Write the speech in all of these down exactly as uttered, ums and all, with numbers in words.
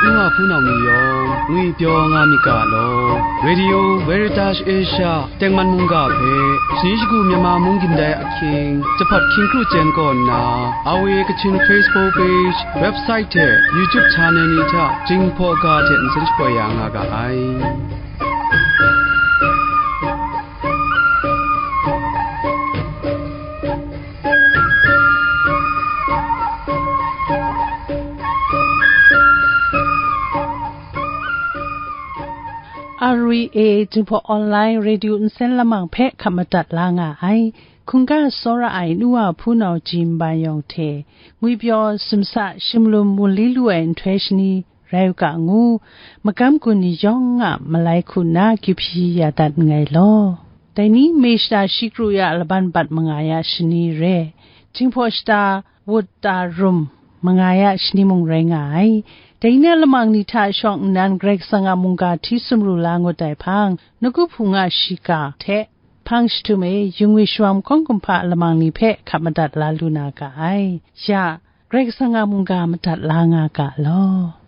N wa hpunau ni yawng ngwipyaw nga myit ga law, Radio Veritas Asia tengman mungga hpe, shani shagu Myanmar mung gindai ahkying, jahpawt hkying kru chyen kaw nna, R V A Kachin Facebook page, website hte YouTube channel ni hta Jinghpaw ga hte nsen shapoi ya nga ga ai. R V A Jinghpaw Online Radio Nsen Lamang hpe hkap madat la nga ai. Hkungga tsawra ai nu wa hpunau ji nban yawng hte, ngwipyaw simsa shimlum wunli lu ai nhtoi shani rai u ga ngu, magam gun ni yawng a malai hku nna kyu hpyi ya dat nngai law. Dai ni, May shata shi kru ya laban bat manga ya shani re, Jinghpaw shata wut ta rum manga ya shani mung rai nga ai. Dai ni a lamang ni hta shawng nnan Karai Kasang a mungga hti sumru la ngut ai hpang, nawku hpung a shiga hte hpang jahtum e, yungwi shawan hkawng kumhpa lamang ni hpe hkap madat la lu na ga ai. Ya, Karai Kasang a mungga madat la nga ga law.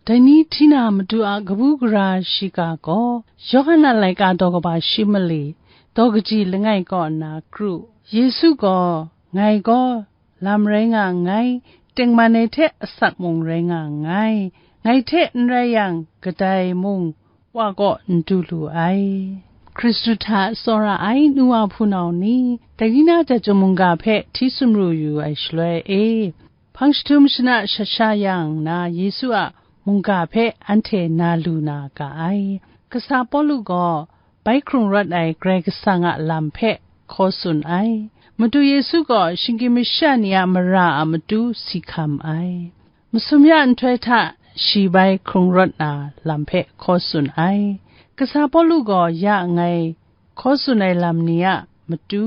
Dai ni hti na Madu a kabu gara shiga gaw, Yawhan a laika daw kaba shi mali, daw kaji langai kaw nna kru. Yesu gaw, "Ngai gaw lam rai nga nngai, tengman ai hte asak mung rai nga nngai, ngai hte n rai yang, kadai mung Wa kaw n du lu ai." Hkristu hta tsawra ai nu wa hpunau ni, dai ni na hta chyum mungga hpe hti sumru yu ai shaloi e, hpang jahtum shana shat sha yang na Yesu a mungga hpe anhte na lu na ga ai. Kasa Pawlu gaw bai hkrung rawt ai Karai Kasang a lam hpe hkaw tsun ai. Madu Yesu gaw shinggyim masha ni a mara a matu si hkam ai. Masum ya nhtoi hta shi bai hkrung rawt na lam hpe hkaw tsun ai. Kasa Pawlu gaw ya ngai hkaw tsun ai lam ni a matu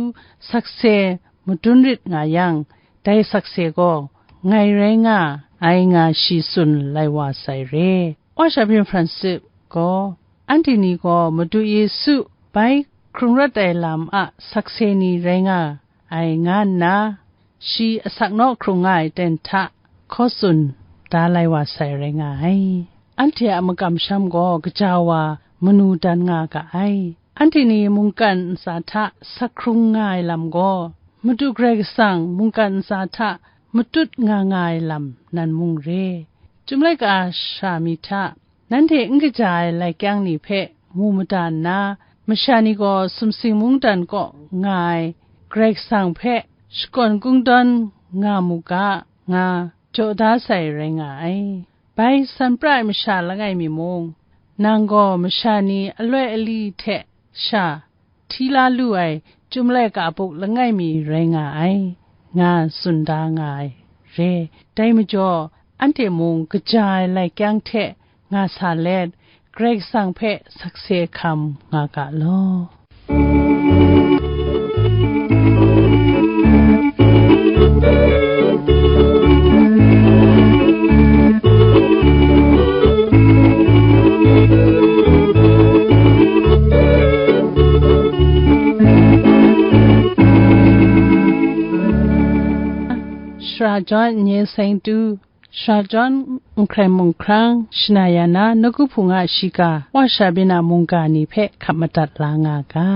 sakse madun rit nga yang, dai sakse gaw ngai rai nga ai nga shi tsun lai wa sai re. Wa shabyin Francis gaw, anhte ni gaw Madu Yesu bai hkrung rawt ai lam a sakse ni rai nga ai nga nna, shi asak naw hkrung nga ai ten hta hkaw tsun da lai wa sai rai nga ai. Anhte a makam sham gaw kaja wa manu dan nga ga ai. Anhte ni mungkan ntsa hta sak hkrung nga ai lam gaw, Madu Karai Kasang mungkan ntsa hta matut nga nga ai lam nan mung re. Chyum laika sha mi hta, nanhte n kaja ai lai kyang ni hpe mu mada nna, masha ni gaw sumsing mungdan kaw nga ai Karai Kasang hpe shakawn kungdawn nga mu ga, nga jaw da sai rai nga ai. Bai san pra ai masha langai mi mung, nang gaw masha ni aloi ali hte sha hti la lu ai Chyum laika buk langai mi rai nga ai, nga tsun da nga ai re. Dai majaw, anhte mung kaja ai lai kyang hte nga sa let, Karai Kasang hpe sakse hkam nga ga law. Shara John Nye Seng Tu, Shara John Nhkrem Mung Hkrang, Shana Ya Na, Nawku Hpung a Shiga, Wa Shara Byin a Mungga ni hpe hkap madat la nga ga.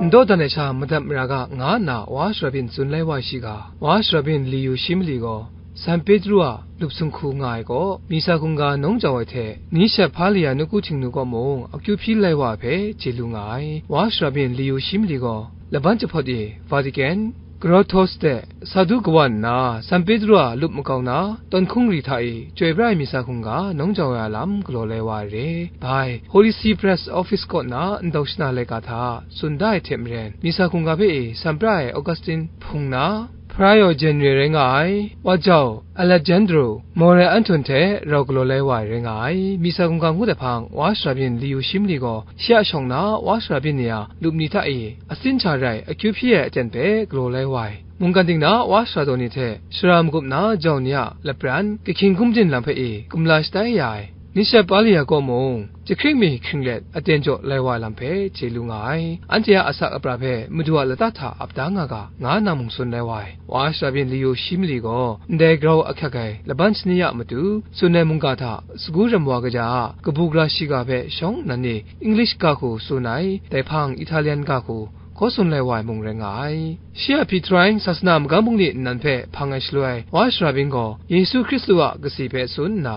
N dawdan ai sha madat mara ga, nga nna Wa Shara Byin tsun lai wa shiga, Wa Shara Byin Li Yu Shi Mali gaw, San Petru a lup sung hku nga ai gaw, Misa hkungga nawng jau ai hte, ni shat hpa laya nawku htingnu kaw mung akyu hpyi lai wa hpe chye lu nga ai. Wa Shara Byin Li Yu Shi Mali gaw, laban jahpawt e Vatican, Grotto de Sadu kawan nna, San Petru a lup makau na, tawn hkungri hta e chyoi pra ai Misa hkungga nawng jau ai a lam galaw lai wa ai re. Bai, Holy See Press Office kaw na ndau shana laika hta tsun da ai hte maren, Misa hkungga hpe e san pra ai Augustine Hpung na, Prior General rai nga ai, Wa Jau Alejandro More Anton hte rau galaw lai wa ai rai nga ai. Misa hkungga ngut ai hpang, Wa Shara Byin Li Yu Shi Mali gaw, shi a shawng na Wa Shara Byin ni a lup ni hta e, asin sha rai akyu hpyi ai aten hpe galaw lai wa ai. Mungkan ting na Wa Shara daw ni hte, Shara magup na jau ni a lapran, kahkying gumdin lam hpe e, kumla shatai ya ai. Nishapaliya kaw mung, jahkring mi hkring let aten jaw lai wa ai lam hpe chye lu nga ai. Anhte a asak apra hpe Madu a lata hta ap da nga ga, nga nna mung tsun lai wa ai. Wa Shara byin Liyu shi mali gaw, ndai grau ahkyak ai laban shani a matu tsun ai mungga hta, sagu ram wa kaja a kabu gara shiga hpe shawng nnan e English ga hku tsun ai, dai hpang Italian ga hku hkaw tsun lai wa ai mung rai nga ai. Shi a hpyi htarai sasana magam bungli nnan hpe hpang ai shaloi, Wa Shara byin gaw Yesu Hkristu a kasi hpe tsun nna,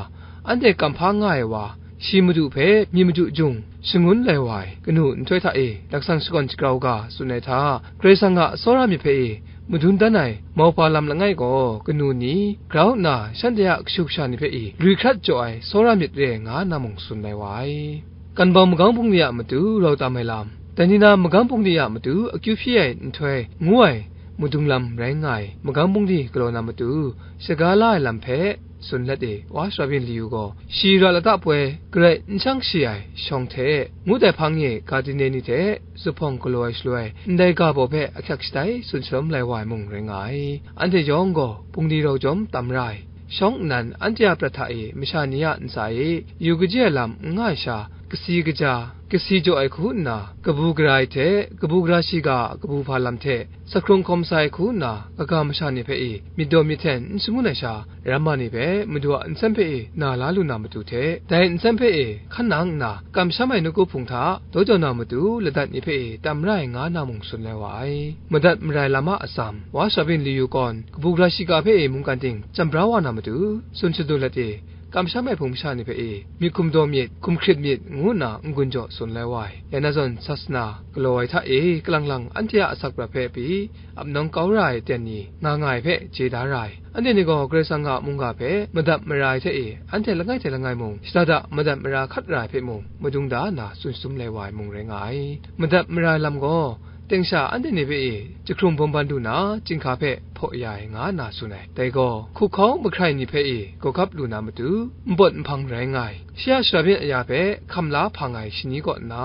anhte kamhpa nga ai wa, shi Madu hpe myit madu jung shangun lai wa ai kanu nhtoi hta e laksang shakawn shagrau ga tsun ai hta, Karai Kasang a tsawra myit hpe e madun dan ai maupa lam langai gaw, kanu ni grau nna shanhte a kashu kasha ni hpe e lui hkrat jaw ai tsawra myit re nga na mung tsun lai wa ai. Kanbau magam bungli a matu rau tam ai lam, dai ni na magam bungli a matu akyu hpyi ai nhtoi ngu ai madung lam rai nga ai magam bungli galaw na matu shaga la ai lam hpe tsun let e, Wa Shara byin Liyu gaw shi ra lata poi garai n shang shi ai shawng hte, ngut ai hpang e ga dine ni hte zuphpawng galaw ai shaloi, ndai ga baw hpe ahkyak shatai tsun shalawm lai wa ai mung rai nga ai. Anhte yawng gaw bungli rau jawm tam ra ai. Shawng nnan anhte a prat hta e masha ni a ntsa e yu kaji ai lam n nga ai sha, kasi kaja, kasi jaw ai hku nna, kabu gara ai hte, kabu gara shiga a kabu hpa lam hte, sa hkrung hkawm sa ai hku nna, kaga masha ni hpe e myit daw myit hten n shangun ai sha, ramma ni hpe Madu a nsen hpe e na la lu na matu hte, dai nsen hpe e hkan nang nna, kamsham ai nawku hpung hta daw jau na matu ladat ni hpe e tam ra ai nga na mung tsun lai wa ai. Madat marai lam a atsam, Wa Shara byin Liyu gaw kabu gara shiga hpe e mungkan ting chyam bra wa na matu, tsun shadut let e, kamsham ai hpung masha ni hpe e, myit hkum daw myit, hkum hkrit myit, ngu nna n-gun jaw tsun lai wa ai. Dai na zawn sasana galaw ai hta e, kalang lang anhte a asak prat hpe pyi ap nawng kau ra ai aten ni nga nga ai hpe chye da ra ai. Anhte ni gaw Karai Kasang a mungga hpe madat mara ai hte e, anhte langai hte langai mung shada da madat mara hkat ra ai hpe mung madung da nna tsun shatum lai wa ai mung rai nga ai. Madat mara ai lam gaw, teng sha anhte ni hpe e jahkrung bawm ban lu na, chyinghka hpe hpaw ya ai, nga nna tsun ai. Dai gaw, hkuhkau mahkrai ni hpe e gawgap lu na matu, npawt nhpang rai nga ai. Shi a shara byin aya hpe hkam la hpang ai shani kaw nna,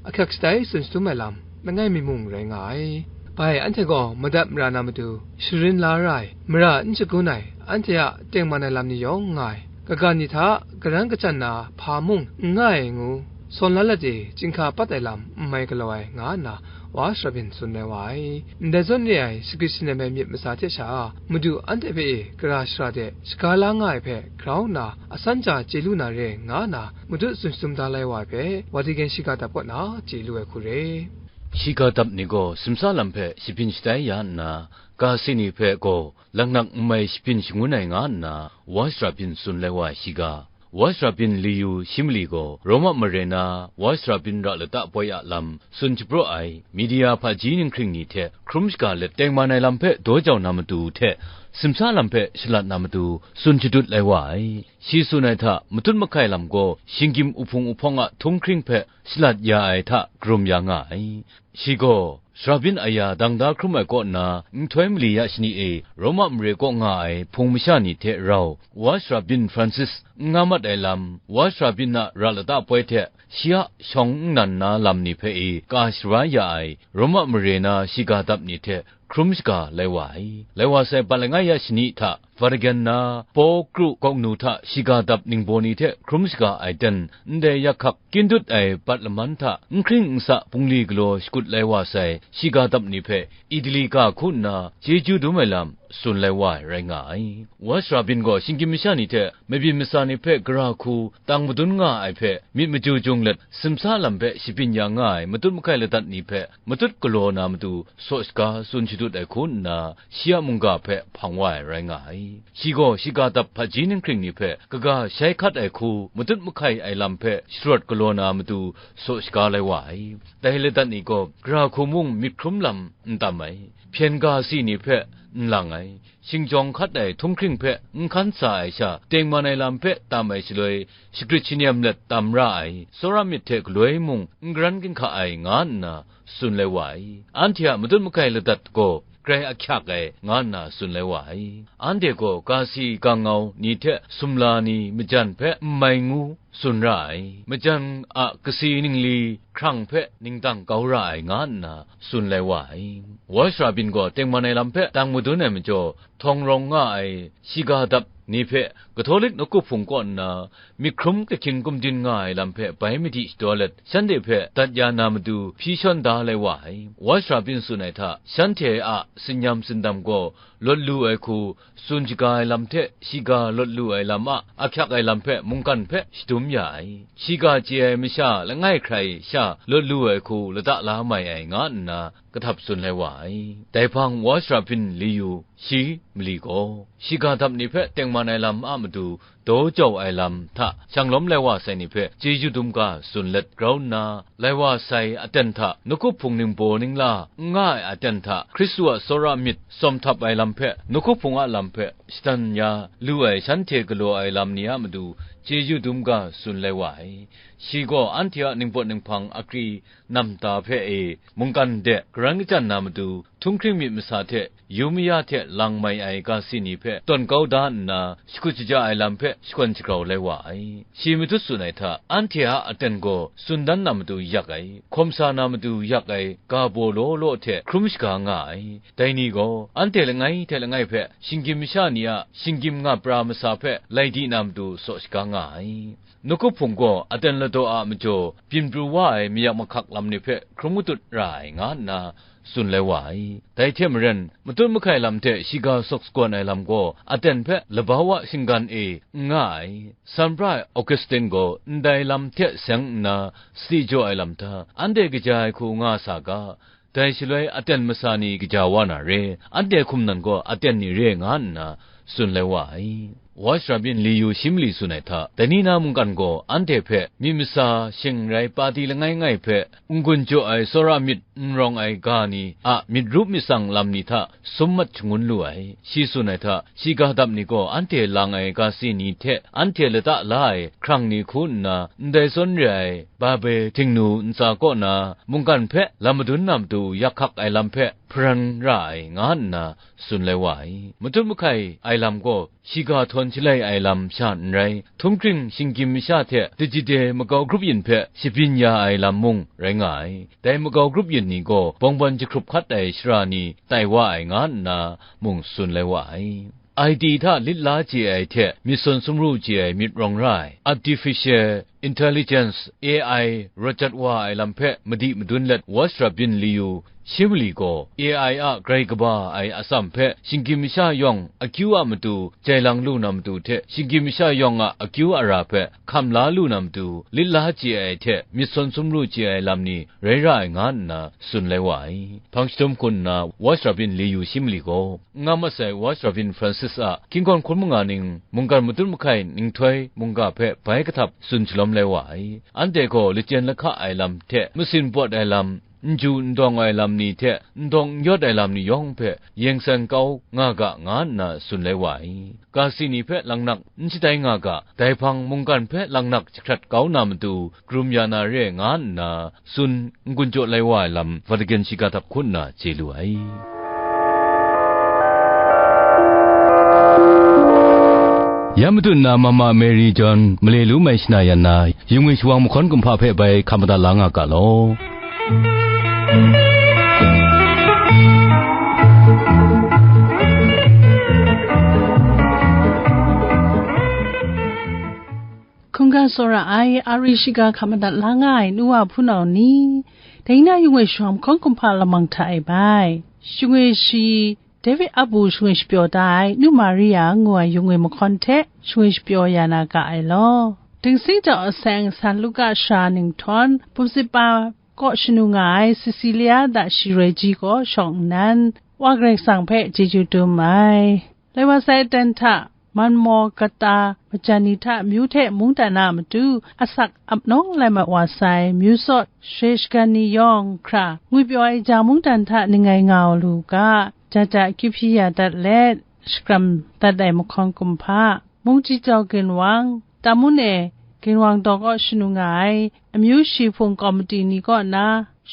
ahkyak shatai tsun shatum ai lam, langai mi mung rai nga ai. Bai, anhte gaw madat mara na matu, sharin la ra ai, mara n shagun ai, anhte a tengman ai lam ni yawng nga ai, kagan ni hta karan kachyan na hpa mung n nga ai ngu, sawn la let e, chyinghka pat ai lam n mai galaw ai, nga nna Wa Shara byin tsun lai wa ai. Ndai zawn re ai, shagrit shanem ai myit masa hte sha, Madu anhte hpe e gara shara de shaga la nga ai hpe grau nna, asan ja chye lu na re, nga nna Madu tsun shatum da lai wa ai hpe, Vatican shiga dap kaw na chye lu ai hku re. Shiga dap ni gaw simsa lam hpe shabyin shatai ya nna, ga si ni hpe gaw laknak n mai shabyin shangun ai nga nna, Wa Shara byin tsun lai wa ai shiga. Wa Shara byin Liyu shi mali gaw Roma mare na Wa Shara byin ra lata poi a lam tsun shapraw ai media hpaji ninghkring ni hte hkrum shaga let tengman ai lam hpe daw jau na matu hte simsa lam hpe shalat na matu tsun shadut lai wa ai. Shi tsun ai hta matut mahkai lam gaw shinggyim uhpung uhpawng a htunghkring hpe shalat ya ai hta karum ya nga ai. Shi gaw, Shara byin aya dang da hkrum ai kaw na, nhtoi mali ya shani e, Roma mare kaw nga ai hpung masha ni hte rau, Wa Shara byin Francis n nga mat ai lam, Wa Shara byin a ra lata poi hte, shi a shawng nnan na lam ni hpe e ka sharai ya ai, Roma mare na shiga dap ni hte hkrum shaga lai wa ai. Lai wa sai bat langai ya shani hta, Vatican na, Paw Kru Gawknu hta shiga dap ningbaw ni hte hkrum shaga ai ten, ndai yak hkak kyin dut ai bat laman hta, n hkring n sa bungli galaw shakut lai wa sai, shiga dap ni hpe Italy ga hku nna chyeju dum ai lam tsun lai wa ai rai nga ai. Wa Shara byin gaw shinggyim masha ni hte mabyin masa ni hpe gara hku tang madun nga ai hpe myit maju jung let, simsa lam hpe shabyin ya nga ai matut mahkai ladat ni hpe matut galaw na matu saw shaga tsun shadut ai hku nna, shi a mungga hpe hpang wa ai rai nga ai. Shi gaw shiga dap hpaji ninghkring ni hpe kaga shai hkat ai hku matut mahkai ai lam hpe sharawt galaw na matu saw shaga lai wa ai. Dai ladat ni gaw gara hku mung myit hkrum lam n tam ai, hpyen ga si ni hpe n lang ai, shingjawng hkat ai htunghkring hpe n hkan sa ai sha, tengman ai lam hpe tam ai shaloi, shagrit shanem let tam ra ai, tsawra myit hte galoi mung n garan ginhka ai, nga nna tsun lai wa ai. Anhte a matut mahkai ladat gaw grai ahkyak ai, nga nna tsun lai wa ai. Anhte gaw ga si ga ngau ni hte sumla ni majan hpe n mai ngu tsun ra ai, majan a kasi ningli hkrang hpe ningdang kau ra ai, nga nna tsun lai wa ai. Wa Shara byin gaw tengman ai lam hpe tang madun ai majaw, htawng rawng nga ai shiga dap ni hpe Katolik nawku hpung kaw nna, myit hkrum kahkying kumdin nga ai lam hpe bai madi shadaw let, shanhte hpe dat ya na matu hpyi shawn da lai wa ai. Washra byin tsun ai hta, shanhte a sinyam sindam gaw lawt lu ai hku tsun shaga ai lam hte, shiga lawt lu ai lam a ahkyak ai lam hpe mungkan hpe shadum ya ai. Shiga chye ai masha langai hkrai sha lawt lu ai hku lata la mai ai, nga nna kahtap tsun lai wa ai. Dai hpang Washra byin Liyu shi mali gaw, shiga dap ni hpe tengman ai lam a matu daw jau ai lam hta shanglawm lai wa sai ni hpe chyeju dum ga tsun let grau nna, lai wa sai aten hta nawku hpung ningbaw ningla n nga ai aten hta Hkristu a tsawra myit tsawm htap ai lam hpe, nawku hpung a lam hpe shadan ya lu ai shanhte galaw ai lam ni a matu chyeju dum ga tsun lai wa ai. Shi gaw anhte a ningpawt ninghpang akri namda hpe e mungkan de karan kachyan na matu, htunghkring myit masa hte yu maya hte lang mai ai ga si ni hpe tawn kau da nna, shakut shaja ai lam hpe shakawn shagrau lai wa ai. Shi matut tsun ai hta, anhte a aten gaw tsun dan na matu yak ai, hkawm sa na matu yak ai ga baw law law hte hkrum shaga nga ai. Dai ni gaw anhte langai hte langai hpe shinggyim masha ni a shinggyim nga pra masa hpe lai di na matu saw shaga nga ai. Nawku hpung gaw aten ladaw a majaw byin pru wa ai mayak mahkak lam ni hpe hkrum katut ra ai, nga nna tsun lai wa ai. Dai hte maren, matut mahkai lam hte shiga sawk sagawn ai lam gaw aten hpe labau a shinggan e n nga ai. San pra ai Augustin gaw ndai lam hte seng nna sadi jaw ai lam hta, anhte kaja ai hku nga sa ga, dai shaloi aten masa ni kaja wa na re, anhte hkum nan gaw aten ni re, nga nna tsun lai wa ai. Washra byin Liyu shi mali tsun ai hta, dai ni na mungkan gaw anhte hpe myit masa shing rai pati langai ngai hpe n-gun jaw ai tsawra myit n rawng ai ga ni a myit rup myit tsang lam ni hta sum mat shangun lu ai. Shi tsun ai hta, shiga dap ni gaw anhte lang ai ga si ni hte anhte lata la ai hkrang ni hku nna, ndai zawn re ai Babe htingnu ntsa kaw na mungkan hpe lam madun na matu yak hkak ai lam hpe hparan ra ai, nga nna tsun lai wa ai. Matut mahkai ai lam gaw shiga htawn shalai ai lam sha n rai, htunghkring shinggyim masha hte dajide makau grup yin hpe shabyin ya ai lam mung rai nga ai. Dai makau grup yin ni gaw bawngban jahkrup hkat ai shara ni tai wa ai, nga nna mung tsun lai wa ai. I T hta lit la chye ai hte myit sawn sumru chye ai myit rawng ra ai, Artificial Intelligence, A I, rawt jat wa ai lam hpe madi madun let Washra byin Liyu shi mali gaw, A I a grai kaba ai atsam hpe shinggyim masha yawng akyu a matu jai lang lu na matu hte, shinggyim masha yawng a akyu ara hpe hkam la lu na matu lit la chye ai hte myit sawn sumru chye ai lam ni rai ra ai, nga nna tsun lai wa ai. Hpang jahtum hku nna Washra byin Liyu shi mali gaw, n nga masai Washra byin Francis a hkying gawn hkun manga ning mungkan matut mahkai ninghtoi mungga hpe bai kahtap tsun shalawm lai wa ai. Anhte gaw lachyen lahka ai lam hte masin pawt ai lam, n ju n dawng ai lam ni hte n dawng n yawt ai lam ni yawng hpe yeng san kau nga ga, nga nna tsun lai wa ai. Ga si ni hpe langnak n shatai nga ga, dai hpang mungkan hpe langnak jahkrat kau na matu karum ya na re, nga nna tsun n-gun jaw lai wa ai lam Vatican shiga dap hku nna chye lu ai. Ya matut na Mama Mary John male lu mai shana yan na, yung e shawang mahkawn kumhpa hpe bai hkam madat la nga ga law. Hkungga tsawra ai, ari shiga hkam madat la nga ai nu wa hpunau ni, dai na yung e shawang mahkawn kumhpa lamang hta e bai, shingwi shi David a bu shingwi shapyaw da ai nu Maria ngu ai yung e mahkawn hte shingwi shapyaw ya na ga ai law. Dingsing jau aseng San Luka sha ninghtawng, pumsit pa kaw shanu nga ai Cecilia da shi roi ji kaw shawng nnan, Wa Karai Kasang hpe chyeju dum ai. Lai wa sai aten hta, man maw kata majan ni hta amyu hte mungdan a matu asak ap nawng lai mat wa sai, myu sawt share shagan ni yawng hkra, ngwipyaw ai ja mungdan hta ning ngai nga u lu ga, ja ja akyu hpyi ya dat let, shakram dat ai mahkawn kumhpa, Mungji Jau Ginwang, Tamun e Ginwang daw kaw shanu nga ai amyu shi hpung kawmati ni kaw na,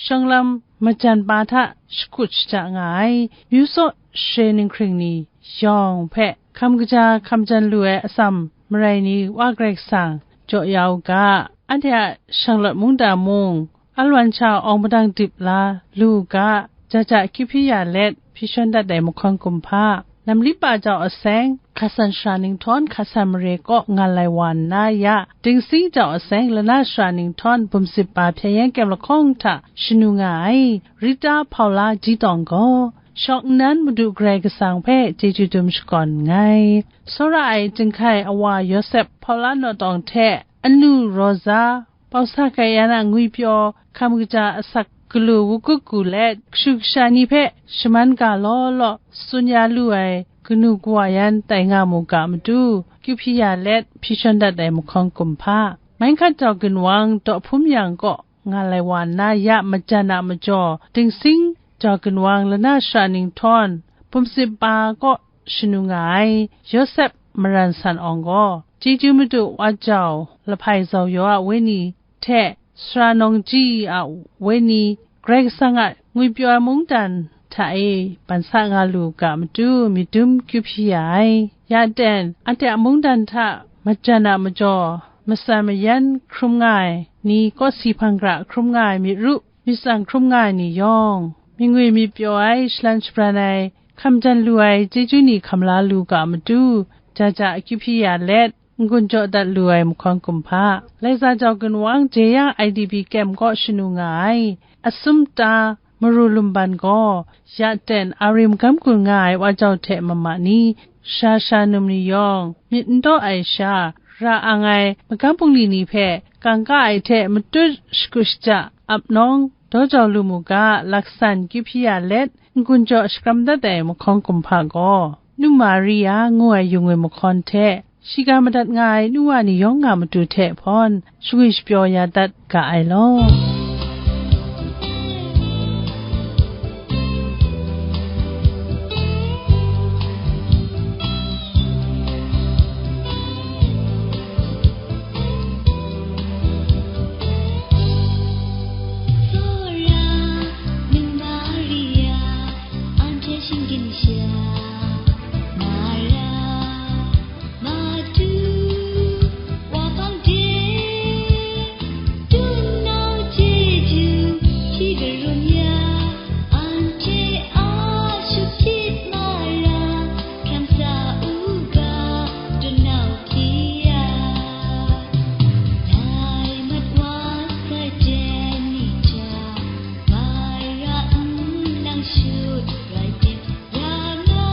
shawng lam majan pa hta shakut shaja nga ai, myu sawt share ninghkring ni yawng hpe hkam kaja hkam jan lu ai atsam marai ni Wa Karai Kasang jaw ya u ga, anhte a shanglawt mungdan mung, alwan sha awng padang dip la lu u ga, ja ja akyu hpyi ya let, hpyi shawn dat ai mahkawn kumhpa, Namlipa jau aseng, Hkasan Shara Ninghtawn Hkasan Mare kaw ngal ai wa nna ya, Dingsing jau aseng, Lana Shara Ninghtawn Bumsip Pa Hpyen Yen Kyem Lahkawng hta shanu nga ai, Rita Paula Jitawng gaw, shawng nnan Madu Karai Kasang hpe chyeju dum shakawn nngai. Tsawra ai Jinghkai Awa Yawsep Paula Nawtawng hte anu Rosa, Pausa Kaiyan a ngwipyaw hkam kaja asak galu wukuku let, kashu kasha ni hpe shaman ga law law tsun ya lu ai kanu kawa yan tai nga mu ga matu, kyu hpyi ya let hpyi shawn dat ai mahkawn kumhpa, Mai Hkat Jau Ginwang Daw Hpum Yang kaw ngal ai wa nna ya majan a majaw, Dingsing Jau Ginwang Lana Shara Ninghtawn Bumsip Pa kaw shanu nga ai Yawsep Maran San Awng gaw, Chyeju Madu Wa Jau Lahpai Zau Yaw a wenyi hte Sara Nawng Ji a wenyi, Karai Kasang a ngwipyaw ai mungdan hta e ban sa nga lu ga matu, myit dum kyu hpyi ya ai. Ya ten, anhte a mungdan hta majan a majaw, matsan mayan hkrum nga ai ni, kawsi hpang gara hkrum nga ai myit ru, myit tsang hkrum nga ai ni yawng, mingwi myit pyaw ai, shalan shabran ai, hkam jan lu ai chyeju ni hkam la lu ga matu, ja ja akyu hpyi ya let, n-gun jaw dat lu ai mahkawn kumhpa, Laiza Jau Ginwang Jeyang I D P kem kaw shanu nga ai, Asum Ta Maru Lumban gaw, ya ten a rim gam gun nga ai wa jau hte mama ni, sha sha num ni yawng, myit n taw ai sha, ra ang ai magam bungli ni hpe kangka ai hte matut shakut shaja ap nawng daw jau lu mu ga, laksan kyu hpyi ya let, n-gun jaw shakram dat ai mahkawn kumhpa gaw, Nu Maria ngu ai yung ai mahkawn hte, shiga madat nga ai nu wa ni yawng a matu hte hpawn, shangwi shapyaw ya dat ga ai law. Tsawra, Nu Maria, anhte shinggyim sha, Mara, Madu, wa bang de, tunau chyeju hti karum ya, anhte a shut hpyit mara, hkyen sa u ga, tunau hti ya. Lai mat wa sai jen ni hta, Mara nlang shut rai tim, ya nga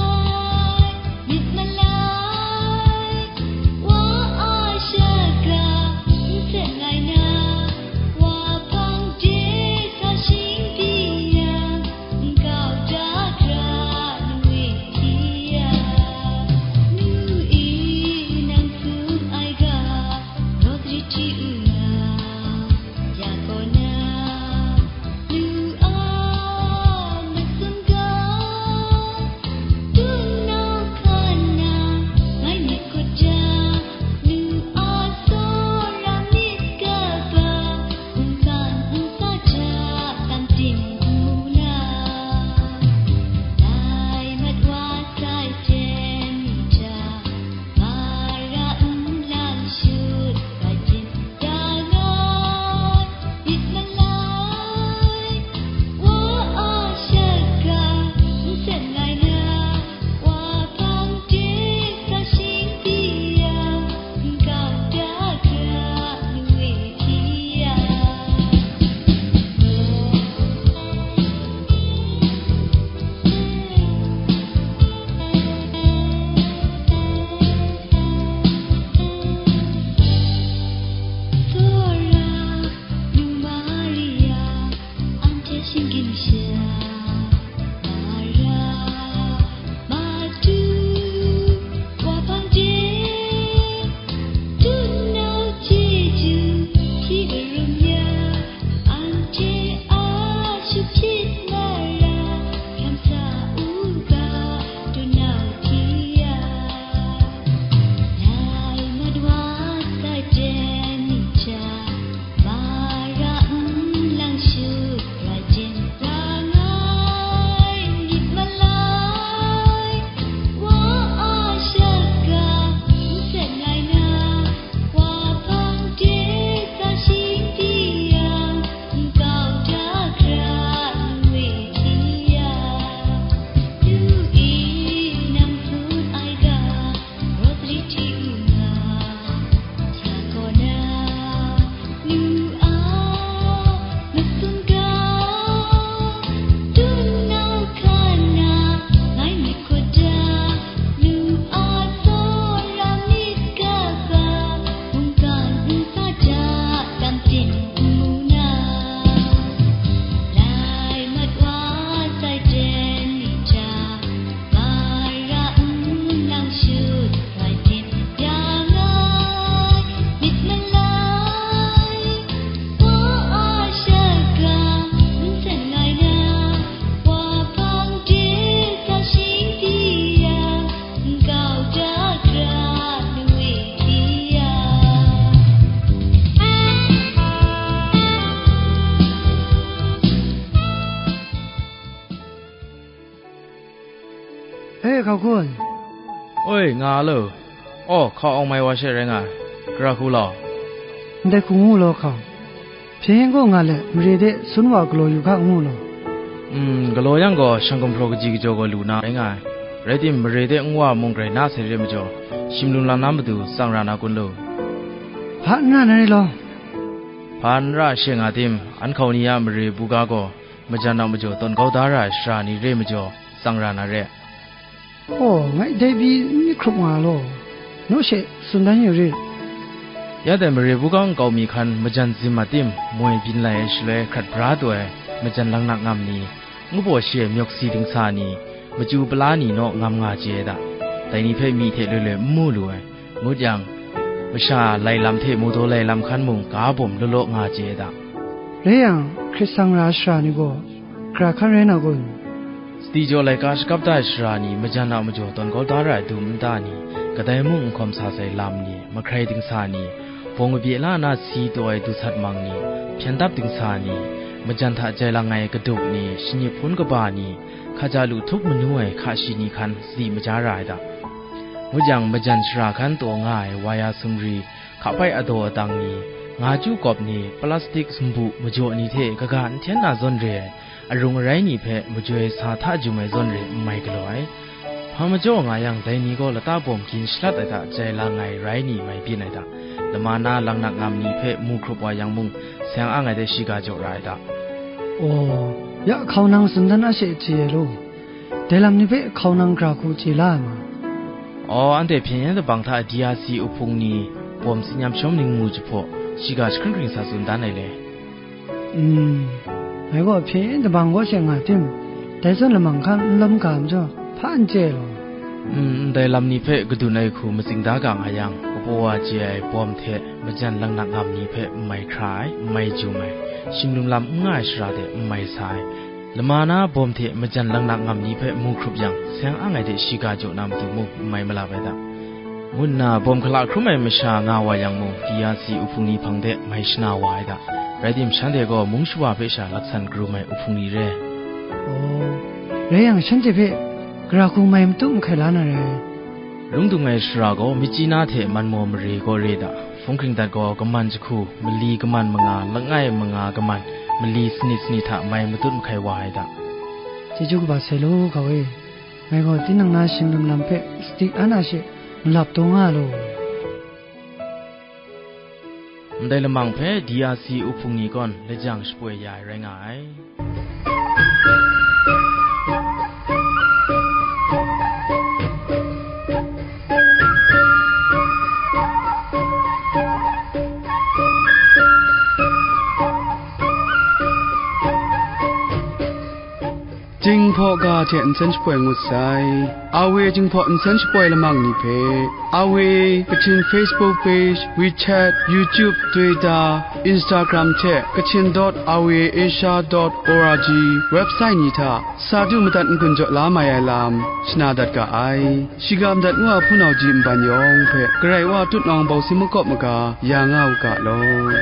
E, hkau kun. Oi, nga lo. Aw, hkau awng mai wa she rai nga ai. Gara hku law. Ndai hku ngu law hkau. Hpyen gaw nga let, mare de sun wa galaw yu ga ngu law. Mm, galaw yang gaw, shang gumhpraw kaji kajaw gaw lu na rai nga ai. Rai timung, mare de nwa mung grai na sai re majaw, shim lum lam na matu tsang ra na kun lo. Hpa n ra na re law. Hpa n ra she nga tim, an hkau ni a mare buga gaw, majan a majaw tawn kau da ra ai shara ni re majaw, tsang ra na re. Aw, ngai dai pyi n myit hkrup nga law, naw she tsun dan yu rit. Ya dai mare buga nkau mi hkan majan zim a tim, moi byin lai ai shaloi hkrat bra taw ai majan langnak ngam ni, ngu baw shi ai myawk si dingsa ni, machyu pala ni naw ngam nga chye ai da. Dai ni hpe myi hte loi loi n mu lu ai. Ngut yang, masha lai lam hte mawdaw lai lam hkan mung ga bawm law law nga chye ai da. Rai yang, hkrit sang ra ai shara ni gaw, gara hkan rai na kun? Sadi jaw laika shakap da ai shara ni, majan a majaw tawn kau da ra ai dum nta ni, kadai mung n hkawm sa sai lam ni, mahkrai dingsa ni, bawng kabye la na si taw ai dusat mang ni, hpyen dap dingsa ni, majan hta jai lang ai kaduk ni, shanyi hpun kaba ni, hkaja lu htup manu ai hka shi ni hkan sadi maja ra ai da. Ngut yang, majan shara hkan taw nga ai waya sumri, hkapai adaw adang ni, nga chyu kawp ni, plastik sumbu majaw ni hte kaga n hten na zawn re ai, arung arai ni hpe majoi sa hta jum ai zawn re n mai galaw ai. Hpa majaw nga yang, dai ni gaw lata bawm gin shalat ai hta jai lang ai rai ni mai byin ai da. Lama na langnak ngam ni hpe mu hkrup wa yang mung, seng ang ai de shiga jaw ra ai da. Aw, ya hkau nang tsun dan a she chye ai law. Dai lam ni hpe hkau nang gara hku chye la ai ma? Aw, anhte hpyen yen dabang hta D R C uhpung ni, bawm tsin yam shawm ningmu jahpaw, shiga jahkring hkring sa tsun dan ai le. Mm, ngai gaw hpyen yen dabang kaw she nga tim, dai zawn lamang hkan n lawm ga majaw, hpa n chye law. Mm, ndai lam ni hpe kadun ai hku matsing da ga nga yang, kapaw wa chye ai bawm hte majan langnak ngam ni hpe n mai hkra ai, n mai jum ai, shim lum lam n nga ai shara de n mai sa ai, lama na bawm hte majan langnak ngam ni hpe mu hkrup yang, seng ang ai de shiga jaw na matu mung n mai malap ai da. Ngu nna bawm hkala hkrum ai masha nga wa yang mung, D R C uhpung ni hpang de mai shana wa ai da. Rai tim, shanhte gaw mung shawa hpe sha laksan karum ai uhpung ni re. Aw, rai yang, shanhte hpe gara hku mai matut mahkai la na rai. Lung dung ai shara gaw, myit chyi na hte man maw mare gaw re da. Hpung hkring dat gaw, kaman jahku, mali kaman manga, langai manga kaman, mali sanit sanit hta mai matut mahkai wa ai da. Chyeju kaba sai law, hkau e. Ngai gaw tinang na shim lum lam hpe sadi an a she malap taw nga law. Ndai lamang hpe D R C uhpung ni gaw lajang shapoi ya ai rai nga ai. Jinghpaw ga hte nsen shapoi ngut sai. Awe Jinghpaw nsen shapoi lamang ni hpe, Awe Kachin Facebook page, WeChat, YouTube, Twitter, Instagram hte Kachin dot awe asia dot org website ni hta sa du madat n-gun jaw la mai ai lam shana dat ga ai. Shiga madat ngu a hpunau ji nban yawng hpe Karai Wa tutnawng bawsi makawp maga ya nga u ga law.